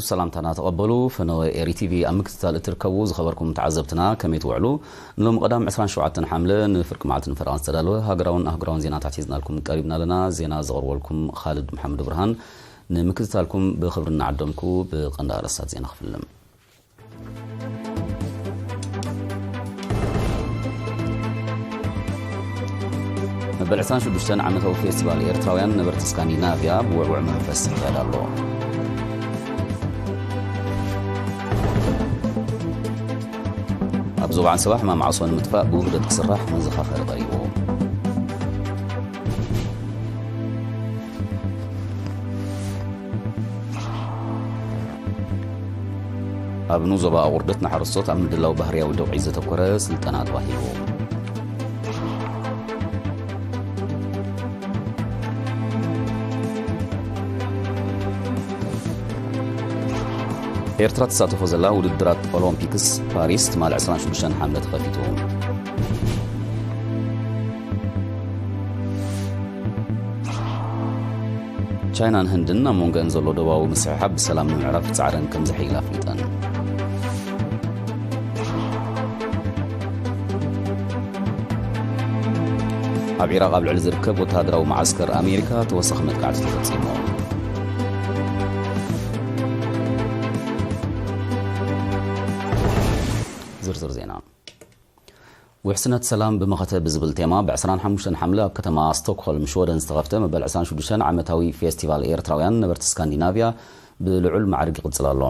ሰላምታና ተቐበሉ። ፈነወ ኤሪ ቲቪ ኣብ ምክትታል እትርከቡ ዝኸበርኩም ተዓዘብትና ከመይ ትውዕሉ? ንሎም ቀዳም ዕስራን ሸውዓተን ሓምለ ንፍርቂ መዓልትን ፈረቓን ዝተዳለወ ሃገራውን ኣህጉራውን ዜናታት ሒዝናልኩም ቀሪብና ኣለና። ዜና ዘቕርበልኩም ኻልድ መሓመድ ብርሃን። ንምክትታልኩም ብኽብሪ እናዓደምኩ ብቐንዲ ኣርእስታት ዜና ክፍልም። መበል ዕስራን ሽዱሽተን ዓመታዊ ፌስቲቫል ኤርትራውያን ነበርቲ ስካንዲናቭያ ብውዕውዕ መንፈስ ይካየድ ኣሎ። ኣብ ዞባ ዓንሰባ ሕማም ዓሶ ንምጥፋእ ብውህደት ክስራሕ መዘኻኸሪ ቀሪቡ። ኣብ ንዞባ ኣቑርደት ንሓረስቶት ኣብ ምድላው ባህርያዊ ደውዒ ዘተኮረ ስልጠና ተዋሂቡ። ኤርትራ ትሳተፎ ዘላ ውድድራት ኦሎምፒክስ ፓሪስ ትማሊ ዕስራን ሽዱሽተን ሓምለ ተኸፊቱ። ቻይናን ህንድን ኣብ መንጎአን ዘሎ ዶባዊ ምስሕሓብ ብሰላም ንምዕራፍ ጻዕረን ከም ዘሐይላ ኣፍሊጠን። ኣብ ዒራቕ ኣብ ልዕሊ ዝርከብ ወተሃደራዊ መዓስከር ኣሜሪካ ተወሳኺ መጥቃዕቲ ተፈጺሙ። ዝርዝር ዜና። ውሕስነት ሰላም ብመኸተ ብዝብል ቴማ ብ ዕስራን ሓሙሽተን ሓምለ ኣብ ከተማ ስቶክሆልም ሽወደን ዝተኸፍተ መበል ዕስራን ሽዱሽተን ዓመታዊ ፌስቲቫል ኤርትራውያን ነበርቲ ስካንዲናቭያ ብልዑል ማዕርግ ይቕጽል ኣሎ።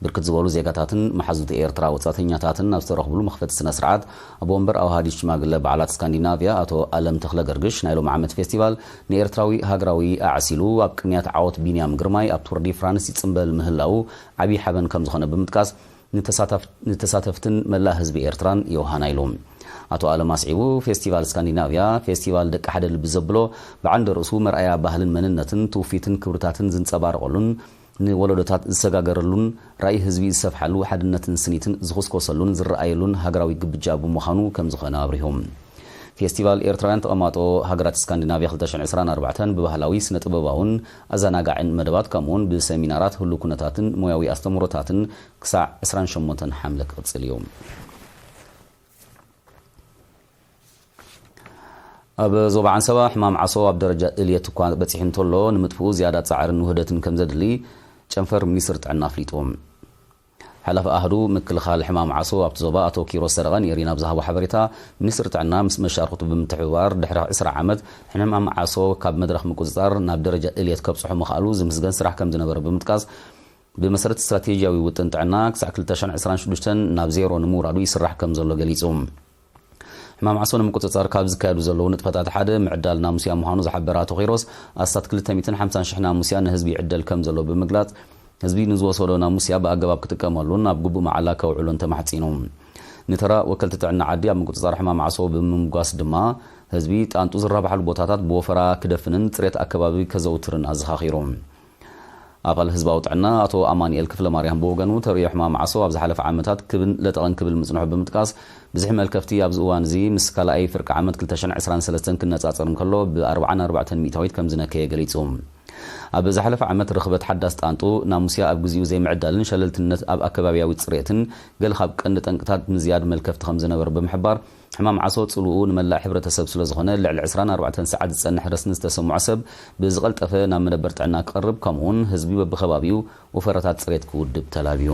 ብርክት ዝበሉ ዜጋታትን መሓዙት ኤርትራ ወጻእተኛታትን ኣብ ዝተረኽብሉ መኽፈቲ ስነ ስርዓት፣ ኣቦ ወንበር ኣውሃዲ ሽማግለ በዓላት ስካንዲናቭያ ኣቶ ኣለም ተኽለ ገርግሽ፣ ናይ ሎም ዓመት ፌስቲቫል ንኤርትራዊ ሃገራዊ ኣዕሲሉ ኣብ ቅንያት ዓወት ቢንያም ግርማይ ኣብ ቱር ዲ ፍራንስ ይጽምበል ምህላዉ ዓብዪ ሓበን ከም ዝኾነ ብምጥቃስ፣ ንተሳታፍ-፣ ንተሳተፍትን መላእ ህዝቢ ኤርትራን ዮሃና ኢሉ። ኣቶ ኣለም ኣስዒቡ፣ ፌስቲቫል ስካንዲናቭያ ፌስቲቫል ደቂ ሓደ ልቢ ዘብሎ፣ ብዓንደ ርእሱ መርኣያ ባህልን መንነትን ትውፊትን ክብርታትን ዝንጸባረቐሉን ንወለዶታት ዝሰጋገረሉን ራእይ ህዝቢ ዝሰፍሓሉ፣ ሓድነትን ስኒትን ዝኹስኮሰሉን ዝረኣየሉን ሃገራዊ ግብጃ ብምዃኑ ከም ዝኾነ ኣብሪሁ። ፌስቲቫል ኤርትራውያን ተቐማጦ ሃገራት ስካንዲናቭያ ክልተ ሽሕን ዕስራን ኣርባዕተን ብባህላዊ፣ ስነ ጥበባውን ኣዘናጋዕን መደባት፣ ከምኡውን ብሰሚናራት፣ ህሉው ኩነታትን ሞያዊ ኣስተምህሮታትን ክሳዕ ዕስራን ሸሞንተን ሓምለ ክቕጽል እዩ። ኣብ ዞባ ዓንሰባ ሕማም ዓሶ ኣብ ደረጃ እልየት እኳ በጺሑ እንተሎ፣ ንምጥፍኡ ዝያዳ ጻዕርን ውህደትን ከም ዘድሊ ጨንፈር ሚኒስትሪ ጥዕና ኣፍሊጡ። ሓላፊ ኣህዱ ምክልኻል ሕማም ዓሶ ኣብቲ ዞባ ኣቶ ኪሮስ ሰረቐ ንኤሪና ኣብ ዝሃቦ ሓበሬታ፣ ሚኒስትሪ ጥዕና ምስ መሻርክቱ ብምትሕብባር ድሕሪ ዕስራ ዓመት ሕማም ዓሶ ካብ መድረኽ ምቁጽጻር ናብ ደረጃ እልየት ከብጽሖ ምኽኣሉ ዝምስገን ስራሕ ከም ዝነበረ ብምጥቃስ፣ ብመሰረት ስትራቴጂያዊ ውጥን ጥዕና ክሳዕ ክልተ ሽሕን ዕስራን ሽዱሽተን ናብ ዜሮ ንምውራዱ ይስራሕ ከም ዘሎ ገሊጹ። ሕማም ዓሶ ንምቁጽጻር ካብ ዝካየዱ ዘለዉ ንጥፈታት ሓደ ምዕዳል ናሙስያ ምዃኑ ዝሓበረ ኣቶ ኪሮስ፣ ኣስታት ክልተ ሚእትን ሓምሳን ሽሕ ናሙስያ ንህዝቢ ይዕደል ከም ዘሎ ብምግላጽ፣ ህዝቢ ንዝወሰዶ ናሙስያ ብኣገባብ ክጥቀመሉን ኣብ ግቡእ መዓላ ከውዕሎን ተማሕጺኑ። ንተራ ወከልቲ ጥዕና ዓዲ ኣብ ምቁጽጻር ሕማም ዓሶ ብምምጓስ ድማ፣ ህዝቢ ጣንጡ ዝራብሓሉ ቦታታት ብወፈራ ክደፍንን ጽሬት ኣከባቢ ከዘውትርን ኣዘኻኺሩ። ኣባል ህዝባዊ ጥዕና ኣቶ ኣማኑኤል ክፍለማርያም ብወገኑ፣ ተርእዮ ሕማም ዓሶ ኣብ ዝሓለፈ ዓመታት ክብን ለጠቐን ክብል ምጽንሑ ብምጥቃስ፣ ብዝሒ መልከፍቲ ኣብዚ እዋን እዚ ምስ ካልኣይ ፍርቂ ዓመት ክልተ ሽሕን ዕስራን ሰለስተን ክነጻጸር እንከሎ፣ ብኣርባዓን ኣርባዕተን ሚእታዊት ከም ዝነከየ ገሊጹ። ኣብ ዝሓለፈ ዓመት ርኽበት ሓዳስ ጣንጡ፣ ናሙስያ ኣብ ግዜኡ ዘይምዕዳልን ሸለልትነት ኣብ ኣከባብያዊ ጽሬትን ገለ ካብ ቀንዲ ጠንቅታት ምዝያድ መልከፍቲ ከም ዝነበሩ ብምሕባር፣ ሕማም ዓሶ ጽልኡ ንመላእ ሕብረተሰብ ስለ ዝኾነ፣ ልዕሊ ዕስራን ኣርባዕተን ሰዓት ዝጸንሕ ረስኒ ዝተሰምዖ ሰብ ብዝቐልጠፈ ናብ መደበር ጥዕና ክቐርብ፣ ከምኡውን ህዝቢ በብኸባቢኡ ወፈረታት ጽሬት ክውድብ ተላብዩ።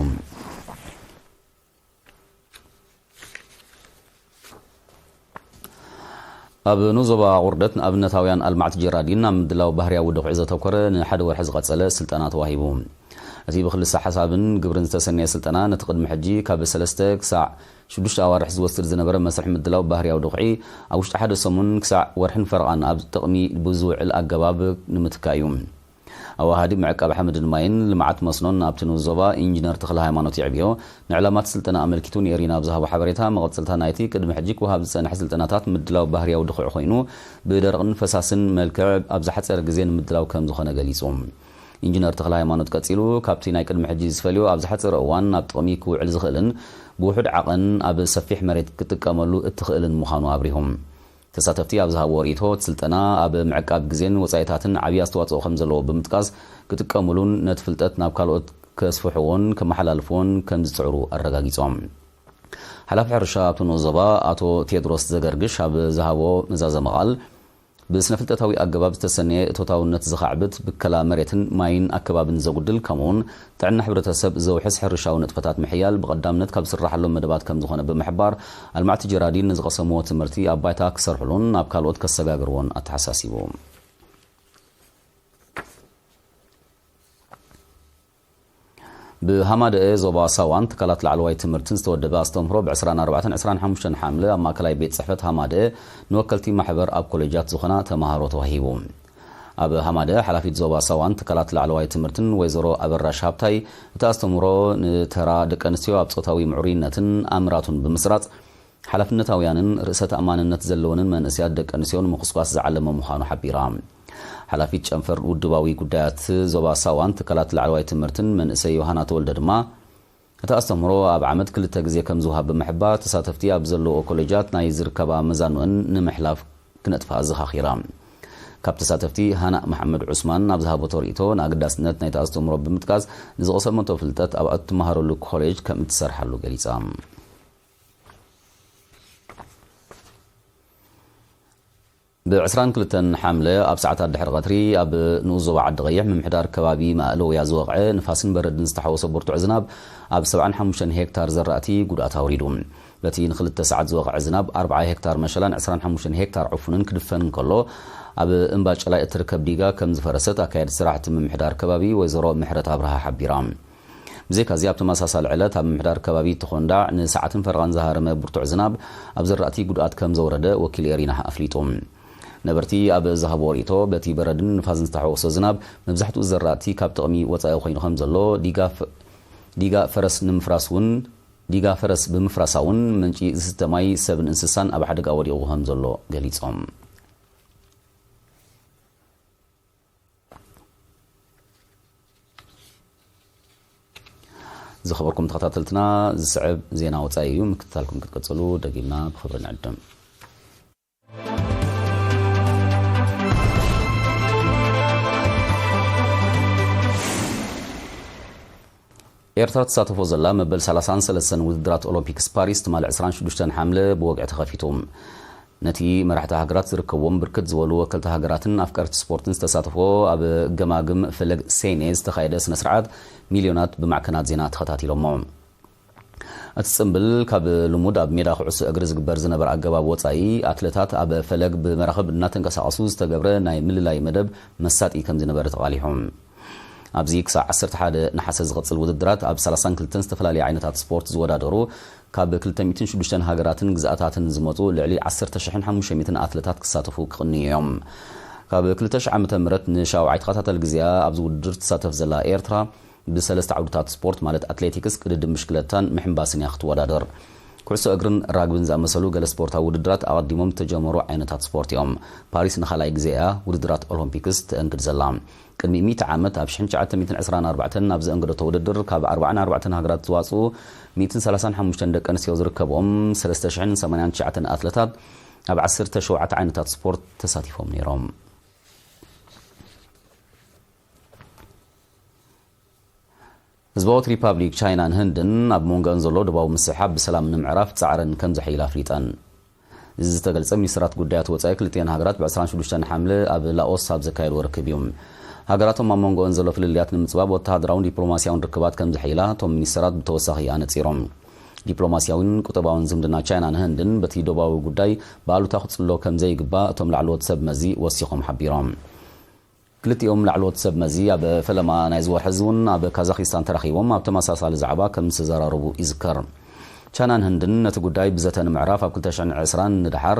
ኣብ ንዞባ ቁርደት ንኣብነታውያን ኣልማዕቲ ጀራዲን ኣብ ምድላው ባህርያዊ ድኹዒ ዘተኮረ ንሓደ ወርሒ ዝቐጸለ ስልጠና ተዋሂቡ። እቲ ብክልሰ ሓሳብን ግብርን ዝተሰነየ ስልጠና፣ ነቲ ቅድሚ ሕጂ ካብ ሰለስተ ክሳዕ ሽዱሽተ ኣዋርሕ ዝወስድ ዝነበረ መስርሕ ምድላው ባህርያዊ ድኹዒ፣ ኣብ ውሽጢ ሓደ ሰሙን ክሳዕ ወርሕን ፈረቓን ኣብ ጥቕሚ ብዝውዕል ኣገባብ ንምትካእ እዩ። ኣዋሃዲ ምዕቃብ ሓመድን ማይን ልምዓት መስኖን ኣብቲ ንኡስ ዞባ ኢንጂነር ተኽለ ሃይማኖት የዕብዮ፣ ንዕላማት ስልጠና ኣመልኪቱ ንኤሪና ኣብ ዝሃቦ ሓበሬታ፣ መቐጸልታ ናይቲ ቅድሚ ሕጂ ክወሃብ ዝጸንሐ ስልጠናታት ምድላው ባህርያዊ ድኹዒ ኮይኑ፣ ብደረቕን ፈሳስን መልክዕ ኣብ ዝሓጸረ ግዜ ንምድላው ከም ዝኾነ ገሊጹ። ኢንጂነር ተኽለ ሃይማኖት ቀጺሉ፣ ካብቲ ናይ ቅድሚ ሕጂ ዝፈልዮ ኣብ ዝሓጸረ እዋን ናብ ጥቕሚ ክውዕል ዝኽእልን ብውሑድ ዓቐን ኣብ ሰፊሕ መሬት ክጥቀመሉ እትኽእልን ምዃኑ ኣብሪሁ። ተሳተፍቲ ኣብ ዝሃብዎ ርእይቶ፣ እቲ ስልጠና ኣብ ምዕቃብ ግዜን ወጻኢታትን ዓብዪ ኣስተዋጽኦ ከም ዘለዎ ብምጥቃስ፣ ክጥቀሙሉን ነቲ ፍልጠት ናብ ካልኦት ከስፍሕዎን ከመሓላልፍዎን ከም ዝጽዕሩ ኣረጋጊጾም። ሓላፊ ሕርሻ ኣብቲ ንኡስ ዞባ ኣቶ ቴድሮስ ዘገርግሽ ኣብ ዝሃቦ መዛዘሚ ቃል፣ ብስነ ፍልጠታዊ ኣገባብ ዝተሰነየ እቶታውነት ዝኻዕብት ብከላ መሬትን ማይን ኣከባብን ዘጉድል፣ ከምኡውን ጥዕና ሕብረተሰብ ዘውሕስ ሕርሻዊ ንጥፈታት ምሕያል ብቐዳምነት ካብ ዝስራሓሎም መደባት ከም ዝኾነ ብምሕባር፣ ኣልማዕቲ ጀራዲን ንዝቐሰምዎ ትምህርቲ ኣብ ባይታ ክሰርሕሉን ናብ ካልኦት ከሰጋግርዎን ኣተሓሳሲቡ። ብሃማደኤ ዞባ ሳዋን ትካላት ላዕለዋይ ትምህርትን ዝተወደበ ኣስተምህሮ ብ ዕስራን ኣርባዕተን ዕስራን ሓሙሽተን ሓምለ ኣብ ማእከላይ ቤት ጽሕፈት ሃማደኤ ንወከልቲ ማሕበር ኣብ ኮሌጃት ዝኾና ተማሃሮ ተዋሂቡ። ኣብ ሃማደኤ ሓላፊት ዞባ ሳዋን ትካላት ላዕለዋይ ትምህርትን ወይዘሮ ኣበራሽ ሃብታይ፣ እቲ ኣስተምህሮ ንተራ ደቂ ኣንስትዮ ኣብ ጾታዊ ምዕሩይነትን ኣምራቱን ብምስራጽ፣ ሓላፍነታውያንን ርእሰ ተኣማንነት ዘለወንን መንእሰያት ደቂ ኣንስትዮ ንምኹስኳስ ዝዓለመ ምዃኑ ሓቢራ። ሓላፊት ጨንፈር ውድባዊ ጉዳያት ዞባ ሳዋን ትካላት ላዕለዋይ ትምህርትን መንእሰይ ዮሃና ተወልደ ድማ፣ እቲ ኣስተምህሮ ኣብ ዓመት ክልተ ግዜ ከም ዝወሃብ ብምሕባር፣ ተሳተፍቲ ኣብ ዘለውኦ ኮሌጃት ናይ ዝርከባ መዛኑእን ንምሕላፍ ክነጥፋ ኣዘኻኺራ። ካብ ተሳተፍቲ ሃናእ መሓመድ ዑስማን ኣብ ዝሃበቶ ርእይቶ፣ ንኣገዳስነት ናይቲ ኣስተምህሮ ብምጥቃስ፣ ንዝቐሰመቶ ፍልጠት ኣብ እትመሃረሉ ኮሌጅ ከም እትሰርሓሉ ገሊጻ። ብ ዕስራን ክልተን ሓምለ ኣብ ሰዓታት ድሕሪ ቀትሪ ኣብ ንኡስ ዞባ ዓዲ ቀይሕ ምምሕዳር ከባቢ ማእለውያ ዝወቕዐ ንፋስን በረድን ዝተሓወሶ ብርቱዕ ዝናብ ኣብ ሰብዓን ሓሙሽተን ሄክታር ዘራእቲ ጉድኣት ኣውሪዱ። በቲ ንክልተ ሰዓት ዝወቕዐ ዝናብ ኣርብዓ ሄክታር መሸላን ዕስራን ሓሙሽተን ሄክታር ዕፉንን ክድፈን እንከሎ፣ ኣብ እምባ ጨላይ እትርከብ ዲጋ ከም ዝፈረሰት ኣካየድቲ ስራሕቲ ምምሕዳር ከባቢ ወይዘሮ ምሕረት ኣብርሃ ሓቢራ። ብዘይካዚ ኣብ ተመሳሳሊ ዕለት ኣብ ምምሕዳር ከባቢ ተኾንዳዕ ንሰዓትን ፈረቓን ዝሃረመ ብርቱዕ ዝናብ ኣብ ዘራእቲ ጉድኣት ከም ዘውረደ ወኪል ኤሪና ኣፍሊጡ። ነበርቲ ኣብ ዝሃብዎ ርእይቶ፣ በቲ በረድን ንፋስን ዝተሓወሶ ዝናብ መብዛሕትኡ ዘራእቲ ካብ ጥቕሚ ወጻኢ ኮይኑ ከም ዘሎ፣ ዲጋ ፈ-፣ ዲጋ ፈረስ ንምፍራስ እውን፣ ዲጋ ፈረስ ብምፍራሳ እውን ምንጪ ዝስተ ማይ ሰብን እንስሳን ኣብ ሓደጋ ወዲቑ ከም ዘሎ ገሊጾም። ዝኸበርኩም ተኸታተልትና፣ ዝስዕብ ዜና ወጻኢ እዩ። ምክትታልኩም ክትቀጽሉ ደጊምና ብኽብሪ ንዕድም። ኤርትራ ትሳተፎ ዘላ መበል ሰላሳን ሰለስተን ውድድራት ኦሎምፒክስ ፓሪስ ትማሊ ዕስራን ሽዱሽተን ሓምለ ብወግዒ ተኸፊቱ። ነቲ መራሕቲ ሃገራት ዝርከብዎም ብርክት ዝበሉ ወከልቲ ሃገራትን ኣፍቀርቲ ስፖርትን ዝተሳተፎ ኣብ ገማግም ፈለግ ሴኔ ዝተኻየደ ስነ ስርዓት ሚልዮናት ብማዕከናት ዜና ተኸታቲሎሞ። እቲ ጽምብል ካብ ልሙድ ኣብ ሜዳ ኩዕሶ እግሪ ዝግበር ዝነበረ ኣገባብ ወጻኢ፣ ኣትለታት ኣብ ፈለግ ብመራኽብ እናተንቀሳቐሱ ዝተገብረ ናይ ምልላይ መደብ መሳጢ ከም ዝነበረ ተቓሊሑ። ኣብዚ ክሳዕ ዓሰርተ ሓደ ነሓሰ ዝቕጽል ውድድራት፣ ኣብ ሰላሳን ክልተን ዝተፈላለዩ ዓይነታት ስፖርት ዝወዳደሩ ካብ ክልተ ሚእትን ሽዱሽተን ሃገራትን ግዝኣታትን ዝመጹ ልዕሊ ዓሰርተ ሽሕን ሓሙሽተ ሚእትን ኣትለታት ክሳተፉ ክቕንዩ እዮም። ካብ ክልተ ሽሕ ዓመተ ምህረት ንሻውዓይ ተኸታታሊ ግዜኣ ኣብዚ ውድድር ትሳተፍ ዘላ ኤርትራ፣ ብሰለስተ ዓውድታት ስፖርት ማለት ኣትሌቲክስ፣ ቅድድም ብሽክለታን ምሕንባስን እያ ክትወዳደር። ኩዕሶ እግርን ራግብን ዝኣመሰሉ ገለ ስፖርታዊ ውድድራት ኣቐዲሞም ዝተጀመሩ ዓይነታት ስፖርት እዮም። ፓሪስ ንኻልኣይ ግዜ እያ ውድድራት ኦሎምፒክስ ተእንግድ ዘላ። ቅድሚ ሚእቲ ዓመት ኣብ ሽሕን ትሽዓተ ሚእትን ዕስራን ኣርባዕተን ኣብ ዘእንገደቶ ውድድር ካብ ኣርባዓን ኣርባዕተን ሃገራት ዝዋፅኡ ሚእትን ሰላሳን ሓሙሽተን ደቂ ኣንስትዮ ዝርከብኦም ሰለስተ ሽሕን ሰማንያን ትሽዓተን ኣትለታት ኣብ ዓሰርተ ሸውዓተ ዓይነታት ስፖርት ተሳቲፎም ነይሮም። ህዝባዊት ሪፓብሊክ ቻይናን ህንድን ኣብ መንጎአን ዘሎ ዶባዊ ምስሕሓብ ብሰላም ንምዕራፍ ጻዕረን ከም ዘሐይላ ኣፍሊጠን። እዚ ዝተገልጸ ሚኒስትራት ጉዳያት ወጻኢ ክልቲአን ሃገራት ብ ዕስራን ሽዱሽተን ሓምለ ኣብ ላኦስ ኣብ ዘካየድዎ ርክብ እዩ። ሃገራቶም ኣብ መንጎአን ዘሎ ፍልልያት ንምጽባብ ወተሃደራውን ዲፕሎማስያውን ርክባት ከም ዘሐይላ እቶም ሚኒስትራት ብተወሳኺ ኣነጺሮም። ዲፕሎማስያውን ቁጠባውን ዝምድና ቻይናን ህንድን በቲ ዶባዊ ጉዳይ ብኣሉታ ክጽሎ ከም ዘይግባእ እቶም ላዕለዎት ሰብ መዚ ወሲኾም ሓቢሮም። ክልቲኦም ላዕለዎት ሰብ መዚ ኣብ ፈለማ ናይዚ ወርሒ እዚ እውን ኣብ ካዛኺስታን ተራኺቦም ኣብ ተመሳሳሊ ዛዕባ ከም ዝተዘራረቡ ይዝከር። ቻይናን ህንድን ነቲ ጉዳይ ብዘተ ንምዕራፍ ኣብ ክልተ ሽሕን ዕስራን ንደሓር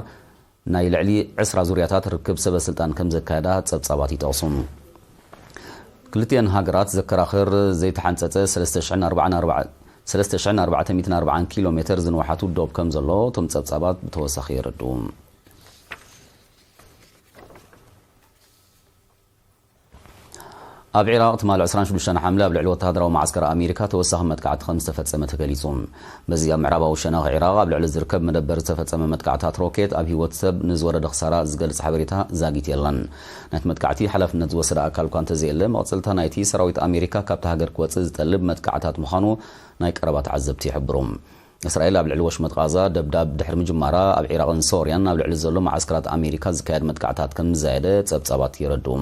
ናይ ልዕሊ ዕስራ ዙርያታት ርክብ ሰበ ስልጣን ከም ዘካየዳ ጸብጻባት ይጠቕሱ። ክልቲአን ሃገራት ዘከራኽር ዘይተሓንጸጸ ሰለስተ ሽሕን ኣርባዓን ኣርባዓ-፣ ሰለስተ ሽሕን ኣርባዕተ ሚእትን ኣርባዓን ኪሎ ሜተር ዝንውሓቱ ዶብ ከም ዘሎ እቶም ጸብጻባት ብተወሳኺ የረድኡ። ኣብ ዒራቕ ትማሊ ዕስራን ሽዱሽተን ሓምለ ኣብ ልዕሊ ወተሃደራዊ መዓስከር ኣሜሪካ ተወሳኺ መጥቃዕቲ ከም ዝተፈጸመ ተገሊጹ። በዚ ኣብ ምዕራባዊ ሸነኽ ዒራቕ ኣብ ልዕሊ ዝርከብ መደበር ዝተፈጸመ መጥቃዕታት ሮኬት ኣብ ህይወት ሰብ ንዝወረደ ክሳራ ዝገልጽ ሓበሬታ ዛጊት የለን። ናይቲ መጥቃዕቲ ሓላፍነት ዝወሰደ ኣካል እኳ እንተዘየለ፣ መቕጸልታ ናይቲ ሰራዊት ኣሜሪካ ካብታ ሃገር ክወጽእ ዝጠልብ መጥቃዕታት ምዃኑ ናይ ቀረባ ተዓዘብቲ ይሕብሩ። እስራኤል ኣብ ልዕሊ ወሽመጥ ቓዛ ደብዳብ ድሕሪ ምጅማራ፣ ኣብ ዒራቕን ሶርያን ኣብ ልዕሊ ዘሎ መዓስከራት ኣሜሪካ ዝካየድ መጥቃዕታት ከም ዝዛየደ ጸብጻባት የረድኡ።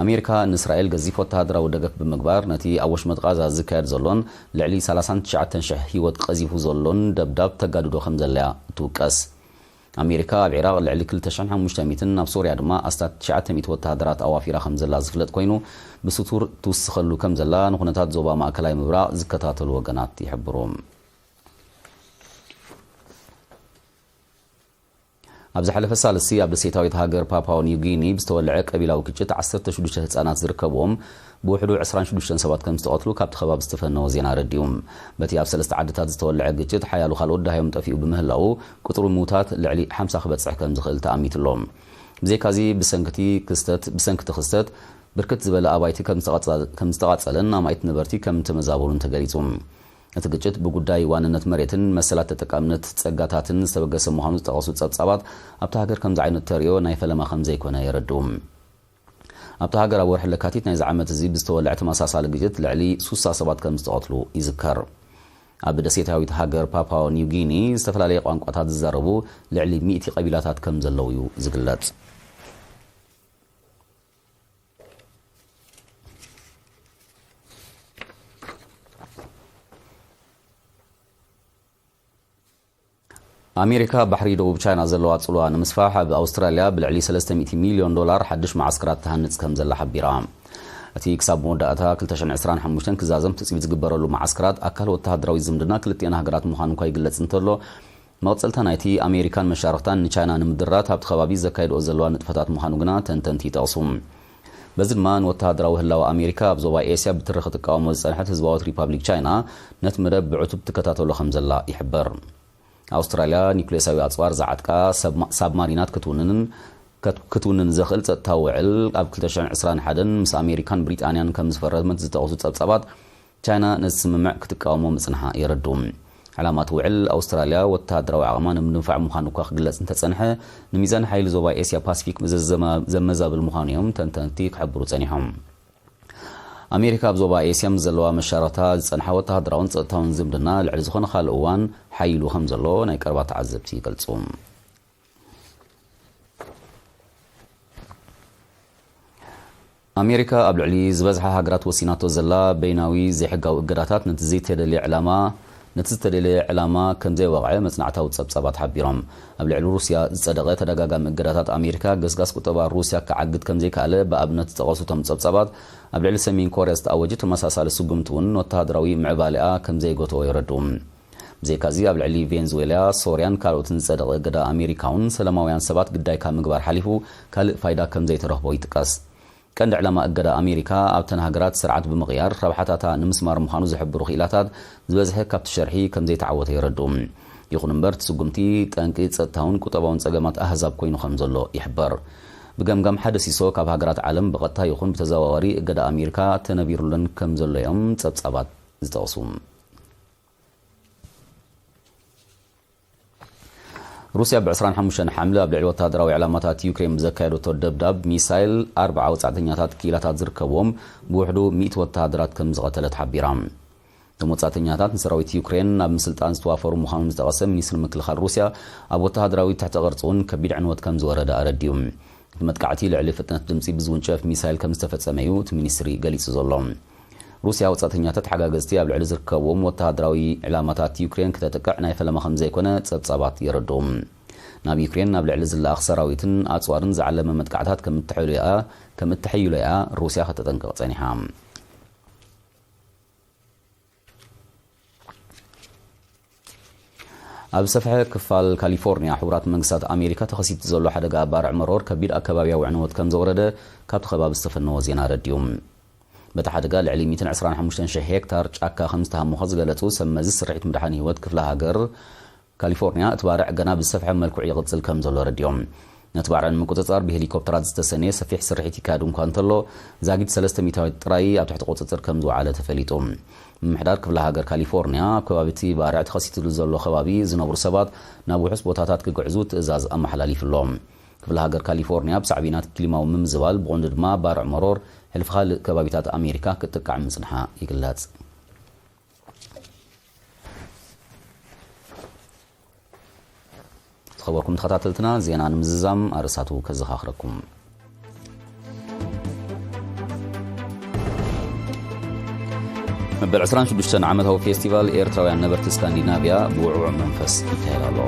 ኣሜሪካ ንእስራኤል ገዚፍ ወተሃደራዊ ደገፍ ብምግባር፣ ነቲ ኣብ ወሽመጥ ቓዛ ዝካየድ ዘሎን ልዕሊ ሰላሳን ትሽዓተን ሽሕ ህይወት ቀዚፉ ዘሎን ደብዳብ ተጋድዶ ከም ዘለያ ትውቀስ። ኣሜሪካ ኣብ ዒራቕ ልዕሊ ክልተ ሽሕን ሓሙሽተ ሚእትን፣ ኣብ ሶርያ ድማ ኣስታት ትሽዓተ ሚእቲ ወተሃደራት ኣዋፊራ ከም ዘላ ዝፍለጥ ኮይኑ፣ ብስቱር ትውስኸሉ ከም ዘላ ንኩነታት ዞባ ማእከላይ ምብራቕ ዝከታተሉ ወገናት ይሕብሩ። ኣብ ዝሓለፈ ሳልስቲ ኣብ ደሴታዊት ሃገር ፓፓዋ ኒው ጊኒ ብዝተወልዐ ቀቢላዊ ግጭት ዓሰርተ ሽዱሽተ ህጻናት ዝርከብዎም ብውሕዱ ዕስራን ሽዱሽተን ሰባት ከም ዝተቐትሉ ካብቲ ከባቢ ዝተፈነወ ዜና ኣረዲኡ። በቲ ኣብ ሰለስተ ዓድታት ዝተወልዐ ግጭት ሓያሎ ካልኦት ደሃዮም ጠፊኡ ብምህላዉ፣ ቁጽሪ ምዉታት ልዕሊ ሓምሳ ክበጽሕ ከም ዝኽእል ተኣሚቱ ኣሎ። ብዘይካዚ ብሰንክቲ ክስተት ብሰንክቲ ክስተት ብርክት ዝበለ ኣባይቲ ከም ዝተቐጸ- ከም ዝተቓጸለን ኣማኢት ነበርቲ ከም እተመዛበሉን ተገሊጹ። እቲ ግጭት ብጉዳይ ዋንነት መሬትን መሰላት ተጠቃምነት ጸጋታትን ዝተበገሰ ምዃኑ ዝጠቐሱ ጸብጻባት፣ ኣብታ ሃገር ከምዚ ዓይነት ተርእዮ ናይ ፈለማ ከም ዘይኮነ የረድኡ። ኣብታ ሃገር ኣብ ወርሒ ለካቲት ናይዚ ዓመት እዚ ብዝተወልዐ ተመሳሳሊ ግጭት ልዕሊ ሱሳ ሰባት ከም ዝተቐትሉ ይዝከር። ኣብ ደሴታዊት ሃገር ፓፓዋ ኒው ጊኒ ዝተፈላለየ ቋንቋታት ዝዛረቡ ልዕሊ ሚእቲ ቀቢላታት ከም ዘለዉ እዩ ዝግለጽ። ኣሜሪካ ባሕሪ ደቡብ ቻይና ዘለዋ ጽልዋ ንምስፋሕ ኣብ ኣውስትራልያ ብልዕሊ ሰለስተ ሚእቲ ሚልዮን ዶላር ሓድሽ መዓስከራት ትሃንጽ ከም ዘላ ሓቢራ። እቲ ክሳብ መወዳእታ ክልተ ሽሕን ዕስራን ሓሙሽተን ክዛዘም ትጽቢት ዝግበረሉ መዓስከራት ኣካል ወተሃደራዊ ዝምድና ክልቲኣን ሃገራት ምዃኑ እኳ ይግለጽ እንተሎ፣ መቕጸልታ ናይቲ ኣሜሪካን መሻርኽታን ንቻይና ንምድራት ኣብቲ ከባቢ ዘካይድኦ ዘለዋ ንጥፈታት ምዃኑ ግና ተንተንቲ ይጠቕሱ። በዚ ድማ ንወተሃደራዊ ህላወ ኣሜሪካ ኣብ ዞባ ኤስያ ብትሪ ክትቃወሞ ዝጸንሐት ህዝባዊት ሪፓብሊክ ቻይና ነቲ መደብ ብዕቱብ ትከታተሎ ከም ዘላ ይሕበር። ኣውስትራልያ ኒኩሌሳዊ ኣጽዋር ዝዓጥቃ ሰብማ- ሳብማሪናት ክትውንንን ከት- ክትውንን ዘኽእል ጸጥታዊ ውዕል ኣብ ክልተ ሽሕን ዕስራን ሓደን ምስ ኣሜሪካን ብሪጣንያን ከም ዝፈረመት ዝጠቕሱ ጸብጻባት፣ ቻይና ነዚ ስምምዕ ክትቃወሞ ምጽንሓ የረድኡ። ዕላማ እቲ ውዕል ኣውስትራልያ ወተሃደራዊ ዓቕማ ንምድንፋዕ ምዃኑ እኳ ክግለጽ እንተጸንሐ፣ ንሚዛን ሓይሊ ዞባ ኤስያ ፓሲፊክ ዘዘማ- ዘመዛብል ምዃኑ እዮም ተንተንቲ ክሕብሩ ጸኒሖም። ኣሜሪካ ኣብ ዞባ ኤስያ ምስ ዘለዋ መሻርኽታ ዝጸንሓ ወተሃደራውን ጸጥታውን ዝምድና ልዕሊ ዝኾነ ካልእ እዋን ሓይሉ ከም ዘሎ ናይ ቀረባ ተዓዘብቲ ይገልጹ። ኣሜሪካ ኣብ ልዕሊ ዝበዝሓ ሃገራት ወሲናቶ ዘላ በይናዊ ዘይሕጋዊ እገዳታት ነቲ ዘይተደልየ ዕላማ ነቲ ዝተደልየ ዕላማ ከም ዘይወቕዐ መጽናዕታዊ ጸብጻባት ሓቢሮም። ኣብ ልዕሊ ሩስያ ዝጸደቐ ተደጋጋሚ እገዳታት ኣሜሪካ ገስጋስ ቁጠባ ሩስያ ክዓግት ከም ዘይከኣለ ብኣብነት ዝጠቐሱ እቶም ጸብጻባት፣ ኣብ ልዕሊ ሰሜን ኮርያ ዝተኣወጀ ተመሳሳሊ ስጉምቲ እውን ወተሃደራዊ ምዕባሌኣ ከም ዘይጎተዎ የረድኡ። ብዘይካዚ ኣብ ልዕሊ ቬንዙዌላ፣ ሶርያን ካልኦትን ዝጸደቐ እገዳ ኣሜሪካ እውን ሰላማውያን ሰባት ግዳይ ካብ ምግባር ሓሊፉ ካልእ ፋይዳ ከም ዘይተረኽቦ ይጥቀስ። ቀንዲ ዕላማ እገዳ ኣሜሪካ ኣብተን ሃገራት ስርዓት ብምቕያር ረብሓታታ ንምስማር ምዃኑ ዝሕብሩ ክኢላታት፣ ዝበዝሐ ካብቲ ሸርሒ ከም ዘይተዓወተ የረድኡ። ይኹን እምበር፣ እቲ ስጉምቲ ጠንቂ ጸጥታውን ቁጠባውን ጸገማት ኣህዛብ ኮይኑ ከም ዘሎ ይሕበር። ብገምጋም ሓደ ሲሶ ካብ ሃገራት ዓለም ብቐጥታ ይኹን ብተዘዋዋሪ እገዳ ኣሜሪካ ተነቢሩለን ከም ዘሎ እዮም ጸብጻባት ዝጠቕሱ። ሩስያ ብ ዕስራን ሓሙሽተን ሓምለ ኣብ ልዕሊ ወተሃደራዊ ዕላማታት ዩክሬን ብዘካየደቶ ደብዳብ ሚሳይል ኣርባዓ ወጻእተኛታት ክኢላታት ዝርከብዎም ብውሕዱ ሚእቲ ወተሃደራት ከም ዝቐተለት ሓቢራ። እቶም ወጻእተኛታት ንሰራዊት ዩክሬን ናብ ምስልጣን ዝተዋፈሩ ምዃኖም ዝጠቐሰ ሚኒስትሪ ምክልኻል ሩስያ፣ ኣብ ወተሃደራዊ ትሕተ ቅርጺ እውን ከቢድ ዕንወት ከም ዝወረደ ኣረዲኡ። እቲ መጥቃዕቲ ልዕሊ ፍጥነት ድምጺ ብዝውንጨፍ ሚሳይል ከም ዝተፈጸመ እዩ እቲ ሚኒስትሪ ገሊጹ ዘሎ። ሩስያ ወጻእተኛታት ሓጋገዝቲ ኣብ ልዕሊ ዝርከብዎም ወተሃደራዊ ዕላማታት ዩክሬን ክተጥቅዕ ናይ ፈለማ ከም ዘይኮነ ጸብጻባት የረድኡ። ናብ ዩክሬን ናብ ልዕሊ ዝለኣኽ ሰራዊትን ኣጽዋርን ዝዓለመ መጥቃዕታት ከም እትሕይሎ እያ ከም እትሕይሎ እያ ሩስያ ከተጠንቅቕ ጸኒሓ። ኣብ ሰፍሐ ክፋል ካሊፎርኒያ ሕቡራት መንግስታት ኣሜሪካ ተኸሲቱ ዘሎ ሓደጋ ባርዕ መሮር ከቢድ ኣከባቢያዊ ዕንወት ከም ዘውረደ ካብቲ ከባቢ ዝተፈነወ ዜና ኣረዲኡ። በቲ ሓደጋ ልዕሊ ሚእትን ዕስራን ሓሙሽተን ሽሕ ሄክታር ጫካ ከም ዝተሃመኾ ዝገለጹ ሰብ መዚ ስርሒት ምድሓን ህይወት ክፍለ ሃገር ካሊፎርኒያ፣ እቲ ባርዕ ገና ብዝሰፍሐ መልክዑ ይቕጽል ከም ዘሎ ኣረዲኦም። ነቲ ባርዕ ንምቁጽጻር ብሄሊኮፕተራት ዝተሰነየ ሰፊሕ ስርሒት ይካየድ እኳ እንተሎ፣ ዛጊት ሰለስተ ሚእታዊት ጥራይ ኣብ ትሕቲ ቁጽጽር ከም ዝወዓለ ተፈሊጡ። ምምሕዳር ክፍለ ሃገር ካሊፎርኒያ፣ ኣብ ከባቢ እቲ ባርዕ ተኸሲትሉ ዘሎ ከባቢ ዝነብሩ ሰባት ናብ ውሑስ ቦታታት ክግዕዙ ትእዛዝ ኣመሓላሊፉ ኣሎ። ክፍለ ሃገር ካሊፎርኒያ ብሳዕቤናት ክሊማዊ ምምዝባል፣ ብቐንዱ ድማ ባርዕ መሮር፣ ሕልፊ ካልእ ከባቢታት ኣሜሪካ ክትጥቃዕ ምጽንሓ ይግለጽ። ዝኸበርኩም ተኸታተልትና፣ ዜና ንምዝዛም ኣርእስታቱ ከዘኻኽረኩም። መበል ዕስራን ሽዱሽተን ዓመታዊ ፌስቲቫል ኤርትራውያን ነበርቲ ስካንዲናቭያ ብውዕዉዕ መንፈስ ይካየድ ኣሎ።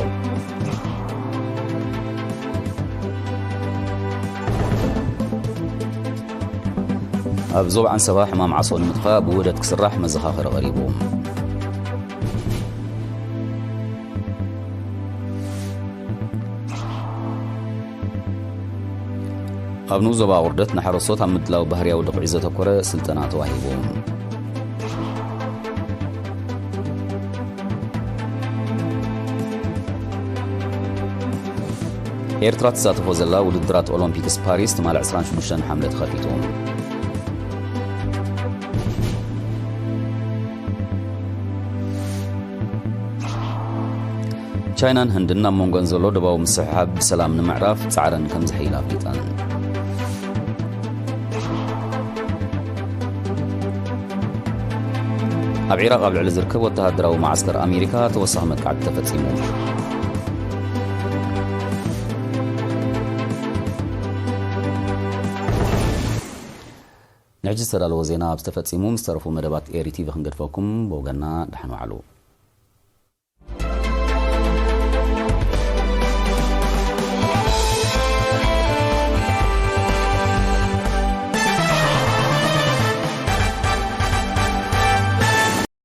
ኣብ ዞባ ዓንሰባ ሕማም ዓሶ ንምጥፋእ ብውህደት ክስራሕ መዘኻኸሪ ቀሪቡ። ኣብ ንኡስ ዞባ ቁርደት ንሓረስቶት ኣብ ምድላው ባህርያዊ ድኹዒ ዘተኮረ ስልጠና ተዋሂቡ። ኤርትራ ትሳተፎ ዘላ ውድድራት ኦሎምፒክስ ፓሪስ ትማሊ ዕስራን ሽዱሽተን ሓምለ ተኸፊቱ። ቻይናን ህንድን ኣብ መንጎን ዘሎ ደባዊ ምስሕሓብ ብሰላም ንምዕራፍ ጻዕረን ከም ዘሐይላ ኣፍሊጠን። ኣብ ዒራቕ ኣብ ልዕሊ ዝርከብ ወተሃደራዊ መዓስከር ኣሜሪካ ተወሳኺ መጥቃዕቲ ተፈጺሙ። ንሕጂ ዝተዳለወ ዜና ኣብ ዝተፈጺሙ፣ ምስ ተረፉ መደባት ኤሪ ቲቪ ክንገድፈኩም። ብወገንና ደሓን ዋዕሉ።